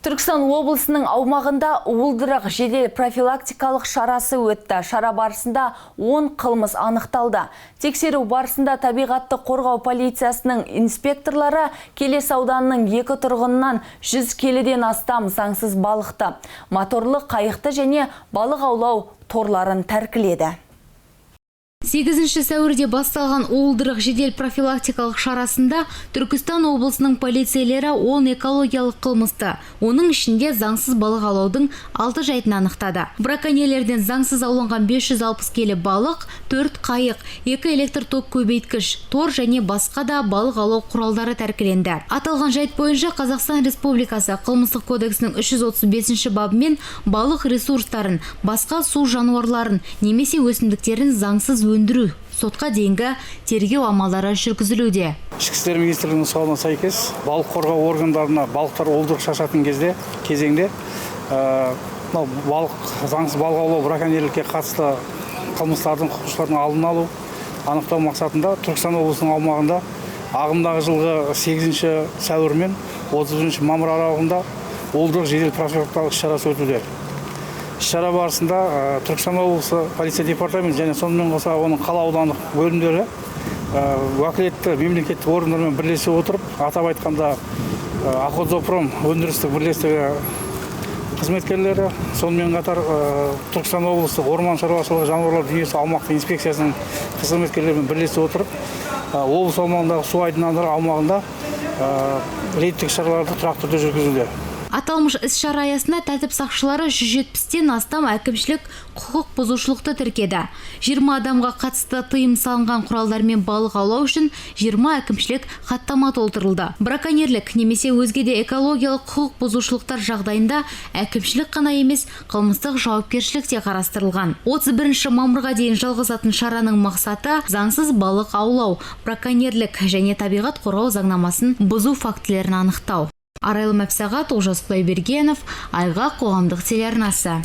Түркістан облысының аумағында уылдырық жедел профилактикалық шарасы өтті. Шара барысында 10 қылмыс анықталды. Тексеру барысында табиғатты қорғау полициясының инспекторлары Келес ауданының екі тұрғынынан 100 келіден астам заңсыз балықты, моторлы қайықты және балық аулау торларын тәркіледі. 8 сәуірде басталған уылдырық жедел профилактикалық шарасында Түркістан облысының полицейлері 10 экологиялық қылмысты, оның ішінде заңсыз балық аулаудың 6 жайтын анықтады. Браконьерлерден заңсыз ауланған 560 келі балық, 4 қайық, 2 электр ток көбейткіш, тор және басқа да балық аулау құралдары тәркіленді. Аталған жайт бойынша Қазақстан Республикасы Қылмыстық кодексінің 335 бабымен балық ресурстарын, басқа су жануарларын немесе өсімдіктерін заңсыз өндіру сотқа дейінгі тергеу амалдары жүргізілуде. Ішкі істер министрлігінің нұсқауына сәйкес, балық қорғау органдарына балықтар уылдырық шашатын кезде кезеңде мынау балық, заңсыз балық аулау, браконьерлікке қатысты қылмыстардың, құқық алдын алу, анықтау мақсатында Түркістан облысының аумағында ағымдағы жылғы 8 сәуір мен 31 мамыр аралығында уылдырық жедел профилактикалық іс шарасы өтуде. Іс шара барысында Түркістан облысы полиция департаменті және сонымен қоса оның қала, аудандық бөлімдері уәкілетті мемлекеттік органдармен бірлесе отырып, атап айтқанда, Охотзоопром өндірістік бірлестігі қызметкерлері, сонымен қатар Түркістан облыстық орман шаруашылығы, жануарлар дүниесі аумақтық инспекциясының қызметкерлерімен бірлесе отырып, облыс аумағындағы су айдындары аумағында рейдтік шараларды тұрақты түрде жүргізуде. Аталмыш іс-шара аясында тәртіп сақшылары 170-тен астам әкімшілік құқық бұзушылықты тіркеді. 20 адамға қатысты тыйым салынған құралдармен балық аулау үшін 20 әкімшілік хаттама толтырылды. Браконьерлік немесе өзге де экологиялық құқық бұзушылықтар жағдайында әкімшілік қана емес, қылмыстық жауапкершілік те қарастырылған. 31 мамырға дейін жалғасатын шараның мақсаты – заңсыз балық аулау, браконьерлік және табиғат қорғау заңнамасын бұзу фактілерін анықтау. Арайлым Әпсағат, Олжас Құдайбергенов, Айғақ қоғамдық телеарнасы.